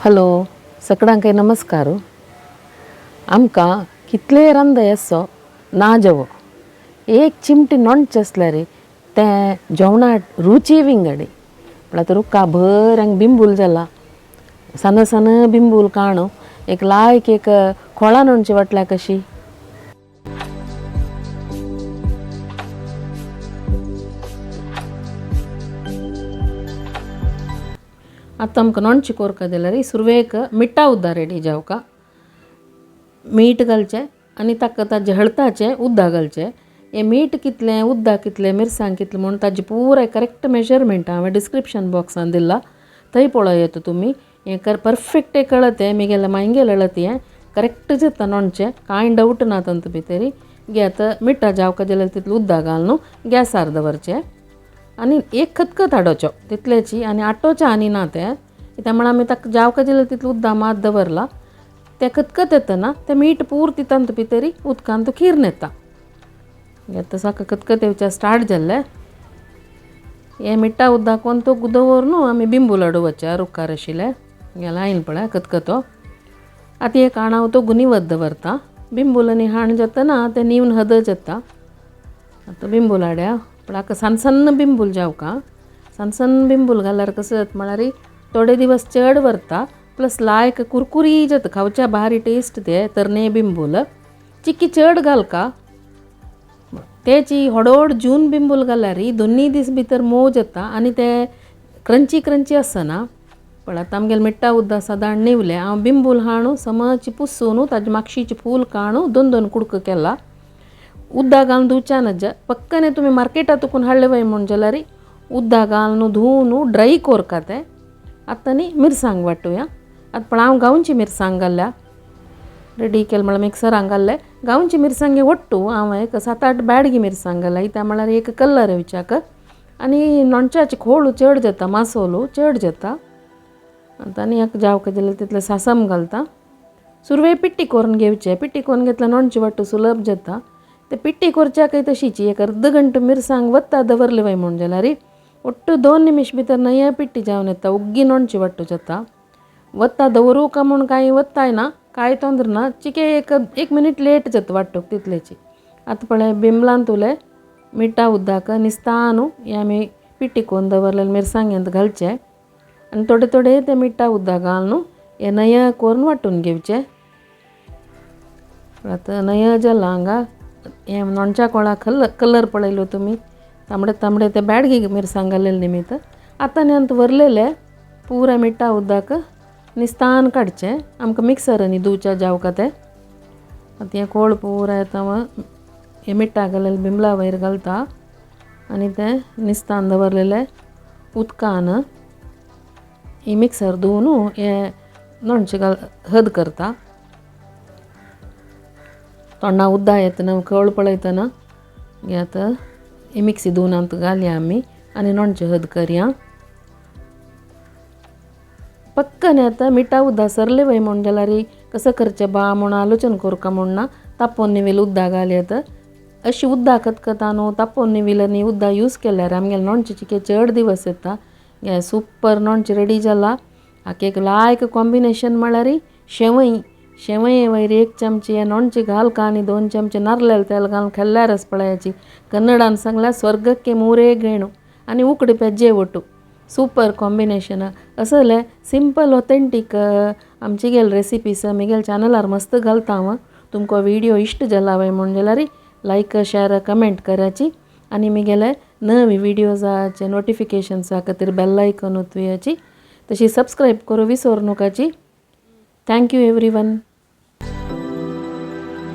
Hello सगळ्यांक नमस्कार. आमकां कितले रांदय असो ना जेवो एक चिमटी नोणचें आसल्यार तें जेवणा रुची विंगडी. पण आतां रुखा भर हांगा बिंबूल जाला, सान सान बिंबूल काणू एक लायक एक खोळा नोणची वाटल्या कशी. आतां आमकां नोणची कोरका जाल्यार सुरवेक मिठा उदक रेडी जावका. मीठ घालचें आनी ताका ताजें हळताचें उदक घालचें. हें मीठ कितलें उदक कितलें मिरसांग कितलें म्हूण ताजें पुराय करेक्ट मेजरमेंट हांवें डिस्क्रिप्शन बॉक्सान दिलां, थंय पळोवं येता तुमी. हें परफेक्ट कळत मिगेलें मांयगेलें हळत हें करेक्ट जाता नोणचें, कांय डावट ना तातूंत भितरी. गे आतां मिठा जावका जाल्यार तितलें उदक घालून गॅसार दवरचें आनी एक खतखत हाडोवचो तितलेची आनी आटोवचें आनी ना तें, कित्याक म्हळ्यार आमी ताका जावका जाल्यार तितलें उदक मात दवरलां. तें खतखत येतना तें मीठ पुर्ती तातूंत भितरी उदकांत खीर येता. आतां सारकें खतखत येवचें स्टार्ट जाल्लें. हें मिठा उदक कोन्न तो दवर न्हू आमी बिंबूल हाडूं रुखार आशिल्लें गेलें आयन पळय खतखतो. आतां एक हाण हांव तो निवत दवरता. बिंबूल आनी हाण जातना तें निवन हद जाता. आतां बिंबूल हाड्या पण हाका सान सन्न बिंबूल जावका. सान सन्न बिंबूल घाल्यार कसो जाता म्हळ्यार थोडे दिवस चड व्हरता, प्लस लायक कुरकुरी जाता, खावच्या भारी टेस्ट ते तरणे बिंबूल. चिकी चड घालका तेची होडोड जून बिंबूल घाल्यार दोन्ही दीस भितर मोव जाता आनी ते क्रंची क्रंची आसना. पण आतां आमगेलें मिठा उदक सदां निवलें. हांव बिंबूल हाणू समची पुसून ताजे मागशीचे फूल काणू दोन दोन कुडको केला. उदक घालून धुवच्या नज पक्कने तुमी मार्केटांत तुकून हाडले वय म्हूण जाल्यार उदक घालून धुवून ड्राय कोरका तें. आतां न्ही मिरसांग वांटुया. आतां पण हांव गांवची मिरसांग घाल्या रेडी केलें म्हळ्यार मिक्सरान घाल्लें. गांवची मिरसांगे ಒಟ್ಟು हांव एक 7-8 ब्याडगी मिरसांग घाल्या, कित्याक म्हळ्यार एक कलर येवच्याक आनी नोणच्याची खोळ चड जाता, मासोलो चड जाता. आतां आनी एक जावका जाल्यार तितलें सासम घालता. सुरवे पिट्टी करून घेवचें. पिट्टी करून घेतल्यार नोणची वांटू सुलभ जाता. ते पिट्टी करच्याकय तशीची एक अर्द घंटो मिरसांग वत्ता दवरली वय म्हूण जाल्यार ಒಟ್ಟು 2 निमिश भितर नया पिट्टी जावन येता, उग्गी नोणची वांटू जाता. वत्ता दवरूं का म्हूण कांय वत्ताय ना, कांय तोंदर ना, चिके एक मिनीट लेट जाता वांटूक तितलेची. आतां पळय बिंबलान तुले मिठा उदक निस्तान हें आमी पिट्टी करून दवरलेलें मिरसांगेंत घालचें आनी थोडे थोडे तें मिठा उदक घालून हें नया करून वांटून घेवचें. आतां नया जालां हांगा हें नोणच्या कोळा कलर पळयलो तुमी, तांबडे तांबडे ते ब्याडगी मिरसांग घालेलें निमित्त. आतां न्ही आतां वरलेले पुराय मिठा उदक निस्तान काडचें. आमकां मिक्सरांनी धुवच्या जावका तें. आतां हें कोळ पुराय आतां हें मिठा घालेलें बिंबला वयर घालता आनी तें निस्तान दवरलेलें उदकान ही मिक्सर धुवन हें नोणचें घाल हद करता. तोंडा उदक येतना कळ पळयतना हें आतां ही मिक्सी धुवन आतां घालया आमी आनी नोणचें हद करया. पक्कने आतां मिठा उदक सरलें वय म्हूण जाल्यार कसो करचें बा म्हूण आलोचन करुंका म्हूण ना तापोवन निवेल उदक घालयत. अशी उदक खतखता न्हू तापोवन निवेल आनी उदक यूज केल्यार आमगेलें नोणचें चिके चड दिवस येता. हें सुपर नोणचें रेडी जालां. हाका एक लायक कॉम्बिनेशन म्हळ्यार शेवई. शेवये वयर 1 चमचे नोणचें घालका आनी 2 चमचे नारलेलें तेल घालून खाल्ल्यार पळयाची. कन्नडान सांगल्यार स्वर्गಕ್ಕೆ ಮೂರೇ ಗೇಣು आनी उकडी पेज्जे ಒಟ್ಟು सुपर कॉम्बिनेशन. असले सिंपल ऑथेंटीक आमची गेल रेसिपीस मिगेल चॅनलार मस्त घालता हांव. तुमकां व्हिडियो इश्ट जाला वय म्हूण जाल्यार लायक शेअर कमेंट कराची आनी मिगेले नवी व्हिडियोजाचे नोटिफिकेशन्सा खातीर बेल आयकॉन ओतुयाची. तशी सबस्क्रायब करूं विसर नकाची. Thank you everyone.